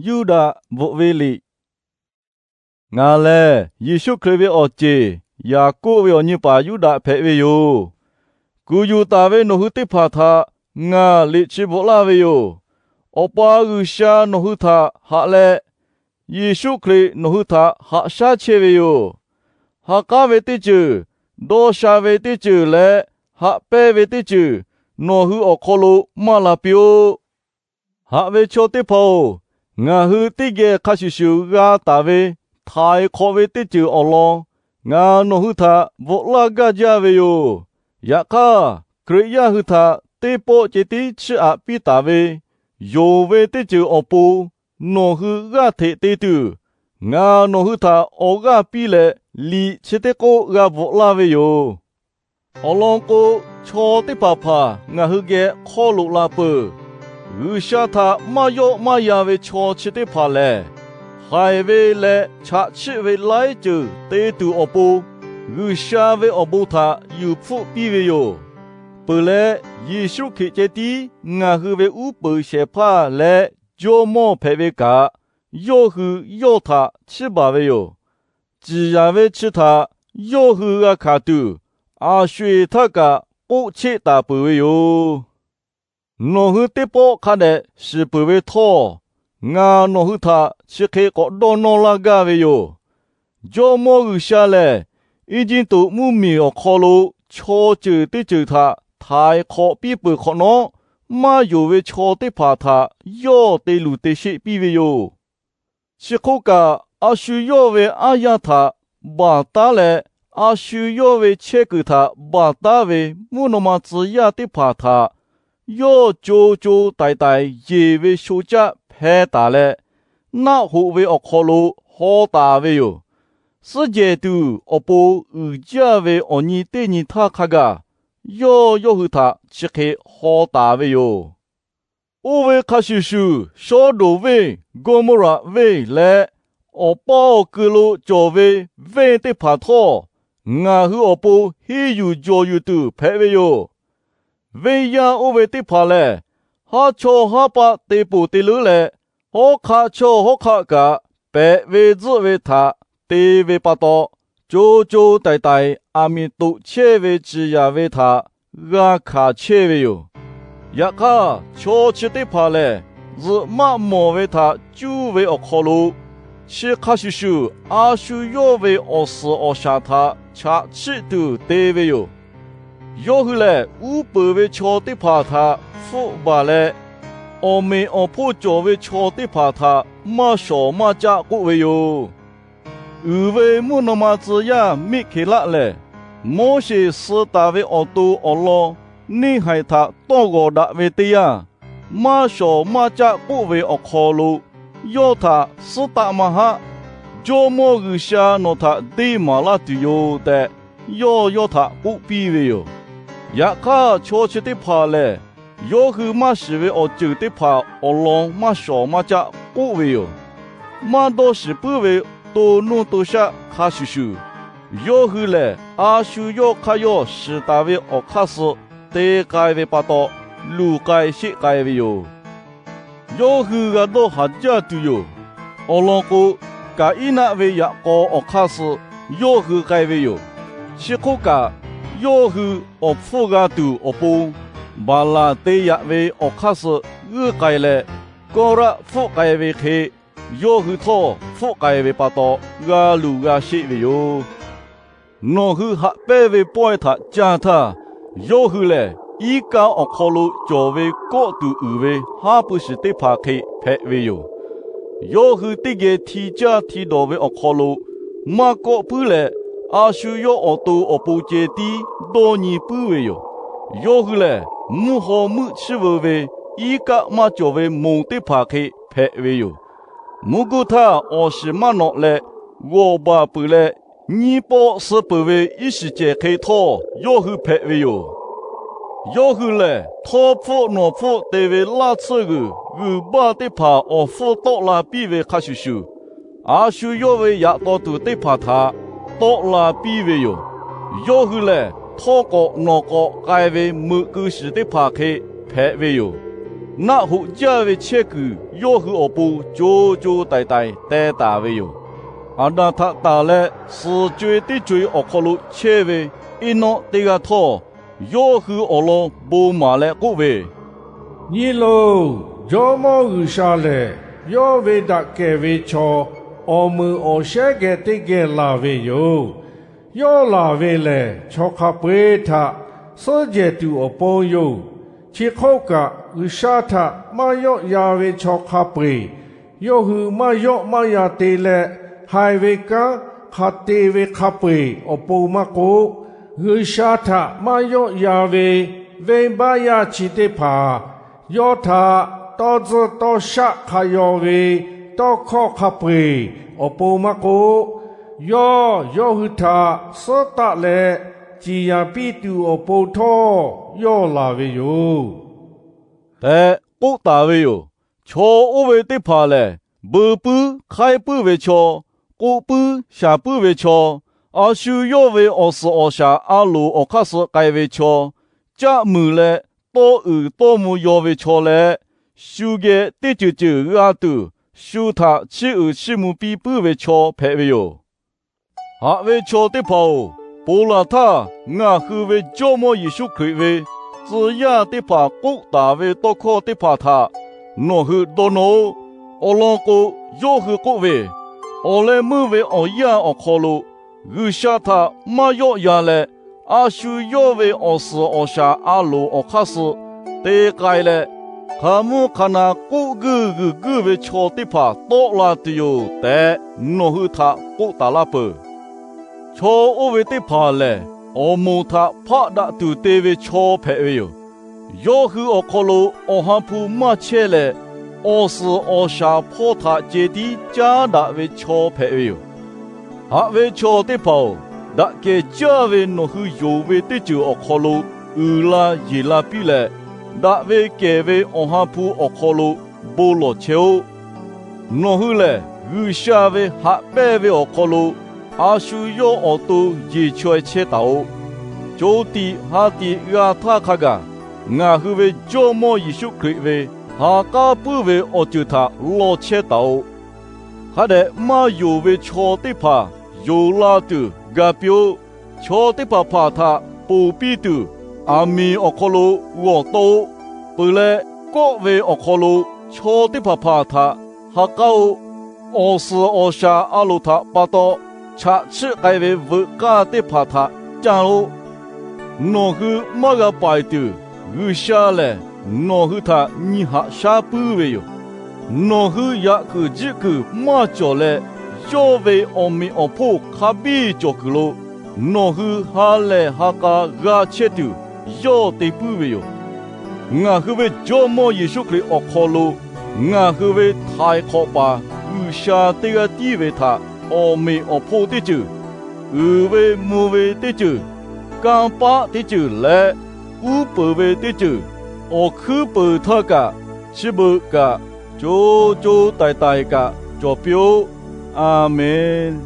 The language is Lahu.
Yuˇdaꞈ bvuhꞈ ve liꞈ. Ngaˬ lehˬ Yeˍsuˆ Hkriꞈ ve awˬ ceˬ, Yaˍkoˆ ve awˬ nyi paˍ Yuˇdaꞈ hpehꞈ ve yoˬ. Kuˬ yuˬ taˍ ve nawˬ hui teˇ hpaˍ htaꞈ ngaˬ liꞈ chi bvuhꞈ laˇ ve yoˬ. Awˬ pa G'uiˬsha nawˬ hui htaꞈ haꞈ leh, Yeˍsuˆ Hkriꞈ nawˬ hui htaꞈ haꞈ shaˉ chehˇ ve yoˬ. Ha k'aˉ ve teˇ ceuˬ, dawˇ sha ve teˇ ceuˬ leh haꞈ pehnˇ ve teˇ ceuˬ nawˬ hui awˬ hk'aw lo maˇ la piˇ-oˆ. Haꞈ ve chaw teˇ hpaˍ-oˬ, ngaˬ hui teˇ geh hk'a shuˍ shuˍ g'a taˍ ve htaiˍ hk'awꞈ ve teˇ ceuˬ awˬ lawn ngaˬ nawˬ hui htaꞈ bvuhꞈ laˇ gaˇ jaˇ ve yoˬ. Yaꞈ hk'aˇ, Hkriꞈ yaˇ hui htaꞈ teˇ pawˆ ceh tiˉ chiˇ aꞈ piˇ taˍ ve yonˍ ve teˇ ceuˬ awˬ pon nawˬ hui g'aˇ hteꞈ te tuˬ, ngaˬ nawˬ hui htaꞈ awˬ g'aˇ piˇ leh liꞈ chi teˇ k'oˆ g'a bvuhꞈ laˇ ve yoˬ. Awˬ lawn k'o, chaw teˇ hpaˍ hpaˍ ngaˬ hui geh hk'aw loꞈ la peuˬ. G'uiˬsha htaꞈ maˇ yawˆ maˇ yan ve chaw chi teˇ hpaˍ lehˬ, haiˬ ve leh chaꞈ chiˆ ve laiˉ ceuˬ te tuˬ awˬ pon G'uiˬsha ve awˬ bon htaꞈ yuˬ hpfuhˆ piˇ ve yoˬ. Peuˬ leh, Yeˍsuˆ Hkriꞈ ceh tiˉ ngaˬ hui ve uˉ peunˍ shehˍ hpaˇ leh Jawˇmawˇ hpehꞈ ve kaꞈ, yawˇ hui yawˇ htaꞈ chiˇ baˬ ve yoˬ. Ciˍ yanˍ ve chi htaꞈ yawˇ hui g'a hkanˍ tuˬ, a sho-eˬ htaˇ kaꞈ k'oˆ cheˆ taˍ peuˬ ve yoˬ. Nawˬ hui teˇ pawˆ hk'a dehꞈ shiˍ peuˬ ve htawˇ, ngaˬ nawˬ hui htaꞈ chi hk'e k'awꞈ dawˇ nawˇ laˇ gaˇ ve yoˬ. Jawˇmawˇ G'uiˬsha lehˬ, Eˇjiˇtuꞈ mvuhˇmiˬ awˬ hk'aw lo chaw ceuˬ teˇ ceuˬ htaꞈ htaiˍ hk'awꞈ piˇ peuˬ hk'awꞈ nawˉ, maˇ yonˍ ve chaw teˇ hpaˍ htaꞈ yawˇ te luˬ te sheˆ piˇ ve yoˬ. Chi hk'oˆ kaꞈ, a shu yawˇ ve aˉ yaˇ htaꞈ baˬ taˉ leh, a shu yawˇ ve chehˇ kuiˬ htaꞈ baˬ taˉ ve mvuhˇ naw ma tcuh yaˇ teˇ hpaˍ htaꞈ yawˇ co co taiˍ taiˍ yeˬ ve sho caˆ hpeh taˍ leh, naˆ hoꞈ ve awˬ hk'aw lo haw taˍ ve yoˬ. Suhˉ jehˬ tuˬ awˬ pon uiˍ jaˇ ve awˬ nyi teˇ nyi htaˇ hk'a gaˬ, yawˇ yawˇ hui htaꞈ chi hk'e haw taˍ ve yoˬ. Oˇ ve hk'a shuˍ shuˍ, Sawˉdonˍ venˇ, Gawˇmawˇraꞈ venˇ leh awˬ paˇ awˬ kui lo cawˬ ve venˇ teˇ hpaˍ htawˇ, ngaˬ hui awˬ pon henˇ yuˬ jawˬ yuˬ tuˬ hpehꞈ ve yoˬ. Venˇ yaˇ oˇ ve teˇ hpaˍ lehˬ, haˉ chawˇ haˉ paˆ te ponˬ te leuˉ leh, hawˉ hk'aˆ chawˇ hawˉ hk'aˆ kaꞈ pehꞈ ve tzuhˆ ve htaꞈ te ve pa taw, co co taiˍ taiˍ aˬ miˍ toꞈ chehˇ ve ciˍ yanˍ ve htaꞈ g'a hkanˍ chehˇ ve yoˬ. Yaꞈ hk'aˇ, chaw chi teˇ hpaˍ lehˬ, zuhꞈ maˆ mawˬ ve htaꞈ cuˇ ve awˬ hk'aw lo, chi hk'a shuˍ shuˍ a shu yawˇ ve awˬ suhˍ awˬ shaˍ htaꞈ chaꞈ chiˆ tuˬ te ve yoˬ. Yawˇ hui lehˬ, uˉ peunˍ ve chaw teˇ hpaˍ htaꞈ hpfuhˆ baˬ leh, awˬ meꞈ awˬ hponˇ cawˬ ve chaw teˇ hpaˍ htaꞈ maˇ shawˍ maˇ caˆ k'oˆ ve yoˬ. Uiˍ ve mvuhˇ naw ma tcuh yaˇ Miˆhkeˍlaˆ lehˬ, Moˉseˍ suh taˍ ve awˬ to awˬ lawn neˇ haiˬ htaꞈ tawˇ g'awˬ daꞈ ve teˇ yanˇ, maˇ shawˍ maˇ caˆ k'oˆ ve awˬ hk'aw lo, yawˇ htaꞈ suhˉ taˆ maˇ haˆ. Jawˇmawˇ G'uiˬsha nawˬ htaꞈ deˇ maˍ laˇ tuˬ yoˬ tehꞈ, yawˇ yawˇ htaꞈ k'oˆ piˇ ve yoˬ. Yaꞈ hk'aˇ, chaw chi teˇ hpaˍ lehˬ, yawˇ hui maˇ shiˍ ve awˬ ceuˬ teˇ hpaˍ awˬ lawn maˇ shawˍ maˇ caˆ k'oˆ ve yoˬ. Maˇ dawˇ shiˍ puiˉ ve to nuˇ to shaˆ hk'a shuˍ shuˍ, yawˇ hui lehˬ a shu yawˇ hk'aˇ yawˇ shiˍ taˍ ve awˬ hk'aˇ suh te k'ai ve pa taw, luˬ k'ai sheˆ k'ai ve yoˬ. Yawˇ hui g'a dawˇ haˍ jaˇ tuˬ yoˬ. Awˬ lawn k'o, Kaˍiˉnaˆ ve yaꞈ k'aw awˬ hk'aˇ suh yawˇ hui k'ai ve yoˬ. Chi hk'oˆ kaꞈ, yawˇ hui awˬ hpfuhˇ g'a tuˬ awˬ pon, Baˍlaˍ te yaꞈ ve awˬ hk'aˇ suh g'uiˇ k'ai leh, Kawˇraˆ hpfuhˆ k'ai ve hk'e, yawˇ hui htawˇ hpfuhˆ k'ai ve pa taw g'a luˬ g'a sheˆ ve yoˬ. Nawˬ hui haꞈ pehnˇ ve pawehˇ htaꞈ caˇ htaˇ, yawˇ hui lehˬ iˉ kaˆ awˬ hk'aw lo cawˬ ve kawˆ tuˬ uiˍ ve haˉ pui shiˍ teˇ hpaˍ hk'e hpehꞈ ve yoˬ. Yawˇ hui teˇ geh hti caˇ hti dawˬ ve awˬ hk'aw lo maˇ kawˆ puiˉ leh, a shu yawˇ awˬ to awˬ pon ceh tiˉ dawˇ nyi puiˉ ve yoˬ. Yawˇ hui lehˬ, mvuhˇ haw meuˆ chiˇ veu ve iˉ kaˆ maˇ cawˬ ve moˬ teˇ hpaˍ hk'e hpehꞈ ve yoˬ. Mvuhˇ guˇ htaˇ awˬ shiˍ maˇ nawꞈ leh, g'awˬ baˬ peuˬ leh, nyiˇ pawˆ suh peuˬ ve iˉ shiˍ cehˬ hk'e htawˇ yawˇ hui hpehꞈ ve yoˬ. Yawˇ hui lehˬ, htawˇ hpfuhˆ nawˬ hpfuhˆ te ve laˇ tsuhˇ g'uiˬ g'uiˬ baˇ teˇ hpaˍ awˬ hpfuhˇ tawˆ la piˇ ve hk'a shuˍ shuˍ, a shu yawˇ ve yaꞈ taw tuˬ teˇ hpaˍ htaꞈ tawˆ la piˇ ve yoˬ. Yawˇ hui lehˬ, htawˇ k'awꞈ nawˬ k'awꞈ k'ai ve meuꞈ keu shiˍ teˇ hpaˍ hk'e hpehꞈ ve yoˬ. naˆ hoꞈ jaˇ ve chehˇ kuiˬ yawˇ hui awˬ pon co co taiˍ taiˍ teh taˍ ve yoˬ. Aˍdanˍ htaꞈ tanˬ leh suhˍ co-e teˇ co-e awˬ hk'aw lo chehˇ ve Eˇnawˆ teˇ g'aˇ htawˇ, yawˇ hui awˬ lawn bon maˍ leh k'oˆ ve, Nyi loˬ, Jawˇmawˇ G'uiˬsha lehˬ, yawˇ ve daꞈ kehˬ ve chaw awˬ meunˍ awˬ shehnˉ geh teˇ geh laˬ ve yoˬ. Yawˇ laˬ ve lehˬ, chaw hk'a peu-eˬ htaꞈ suhˉ jehˬ tuˬ awˬ pon yoˬ. Chi hk'oˆ kaꞈ, G'uiˬsha htaꞈ maˇ yawˆ yan ve chaw hk'a peu-eˬ yawˇ hui maˇ yawˆ maˇ yan te leh, haiˬ ve kanˉ hk'a te ve hk'a peu-eˬ awˬ pon maˇ k'oˆ, G'uiˬsha htaꞈ maˇ yawˆ yan ve venˇbaˆ yaˇ chi teˇ hpaˍ yawˇ htaꞈ tawˇ tzuhˇ tawˇ shaˆ hk'a yaw ve tawˇ hkawˇ hk'a peu-eˬ awˬ pon maˇ k'oˆ, yawˇ yawˇ hui htaꞈ suhˉ taˆ leh ciˍ yanˍ piˇ tuˬ awˬ pon htawˇ yawˇ laˬ ve yoˬ, tehꞈ k'oˆ taˍ ve yoˬ. Chaw oˇ ve teˇ hpaˍ lehˬ, beu puiˉ hk'aiˉ puiˉ ve chaw, k'oˆ puiˉ shaˍ puiˉ ve chaw, a shu yawˇ ve awˬ suhˍ awˬ shaˍ a loˍ awˬ hk'aˇ suh k'ai ve chaw, caˆ muiˬ leh tawˇ uiˍ tawˇ mvuh yaw ve chaw leh, shu geh teˇ ceuˬ ceuˬ g'a tuˬ shu htaꞈ chiˇ uiˍ chiˇ mvuh piˇ puiˉ ve chaw hpehꞈ ve yoˬ. Haꞈ ve chaw teˇ hpaˍ-oˬ, ponˬ laˬ htaˇ ngaˬ hui ve Jawˇmawˇ Yeˍsuˆ Hkriꞈ ve tcuh yaˇ teˇ hpaˍ k'oˆ taˍ ve tawˇ hkawˇ teˇ hpaˍ htaꞈ nawˬ hui dawˇ nawˇ-oˆ. Awˬ lawn k'o, yawˇ hui k'oˆ ve, Awˬ leh meuˇ ve awˬ yanˇ awˬ hk'aw lo G'uiˬsha htaꞈ maˇ yawˆ yan leh, a shu yawˇ ve awˬ suhˍ awˬ shaˍ a loˍ awˬ hk'aˇ suh te k'ai leh, hk'a mvuhˇ hk'a na k'oˆ guiˇ g'uiˬ guiˇ ve chaw teˇ hpaˍ tawˆ la tuˬ yoˬ tehꞈ, nawˬ hui htaꞈ k'oˆ taˍ laˇ peuˬ. Chaw oˇ ve teˇ hpaˍ lehˬ, awˬ moˍ htaꞈ hpaˆ daꞈ tuˬ te ve chaw hpehꞈ ve yoˬ. Yawˇ hui awˬ hk'aw lo Awˬ ha hpu maˇ chehˇ leh, awˬ suhˍ awˬ shaˍ hpawˇ htaꞈ ceh tiˉ caˉ daꞈ ve chaw hpehꞈ ve yoˬ. Haꞈ ve chaw teˇ hpaˍ-oˬ, daꞈ kehˬ jaˇ ve nawˬ hui yonˍ ve teˇ ceuˬ awˬ hk'aw lo uiˍ la yeˬ la piˇ leh, daꞈ ve kehˬ ve Awˬ ha hpu awˬ hk'aw lo bon lawˬ chehˇ-oˆ. Nawˬ hui lehˬ, G'uiˬsha ve haꞈ pehnˇ ve awˬ hk'aw lo a shu yawˇ awˬ to yeˬ chaweh chehˇ taˍ-oꞈ. Co tiꞈ ha tiꞈ g'a htaˇ hk'a gaˬ, ngaˬ hui ve Jawˇmawˇ Yeˍsuˆ Hkriꞈ ve ha k'aˉ puiˉ ve awˬ ceuˬ htaꞈ law chehˇ taˍ-oꞈ. Hk'a dehꞈ maˇ yonˍ ve chaw teˇ hpaˍ yonˍ la tuˬ ga piˇ-oˆ. Chaw teˇ hpaˍ hpaˍ htaꞈ ponˬ piˇ tuˬ, aˬ miˍ awˬ hk'aw lo g'awˬ tawˆ-oˆ. Peuˬ leh, kawˆ ve awˬ hk'aw lo chaw teˇ hpaˍ hpaˍ htaꞈ ha k'aˉ-oˆ. Awˬ suhˍ awˬ shaˍ a loˍ htaꞈ pa taw chaꞈ chiˆ k'ai ve veuꞈ k'aˇ teˇ hpaˍ htaꞈ canˇ-oˆ. Nawˬ hui maˇ g'a paiˍ tuˬ, G'uiˬsha lehˬ nawˬ hui htaꞈ nyi haꞈ shaˉ puiˉ ve yoˬ. Nawˬ hui yaꞈ kuiˬ jiˆ kuiˬ maˇ cawˬ leh, yawˇ ve awˬ meꞈ awˬ hponˇ hk'a biˇ cawˬ kuiˬ lo nawˬ hui ha lehˬ ha k'a g'a chehˇ tuˬ yawˇ te puiˉ ve yoˬ. Ngaˬ hui ve Jawˇmawˇ Yeˍsuˆ Hkriꞈ awˬ hk'aw lo ngaˬ hui ve htaiˍ hk'awꞈ paˍ G'uiˬsha teˇ g'aˇ tiˉ ve htaꞈ awˬ meꞈ awˬ hponˇ teˇ ceuˬ, uiˍ ve mvuh ve teˇ ceuˬ, kanˇ paˆ teˇ ceuˬ leh, uˉ peunˍ ve teˇ ceuˬ, awˬ hkuiˉ peunˍ htaˇ kaꞈ, chi beuꞈ kaꞈ, co co taiˍ taiˍ kaꞈ cawˬ piˇ-oˆ. A menˍ.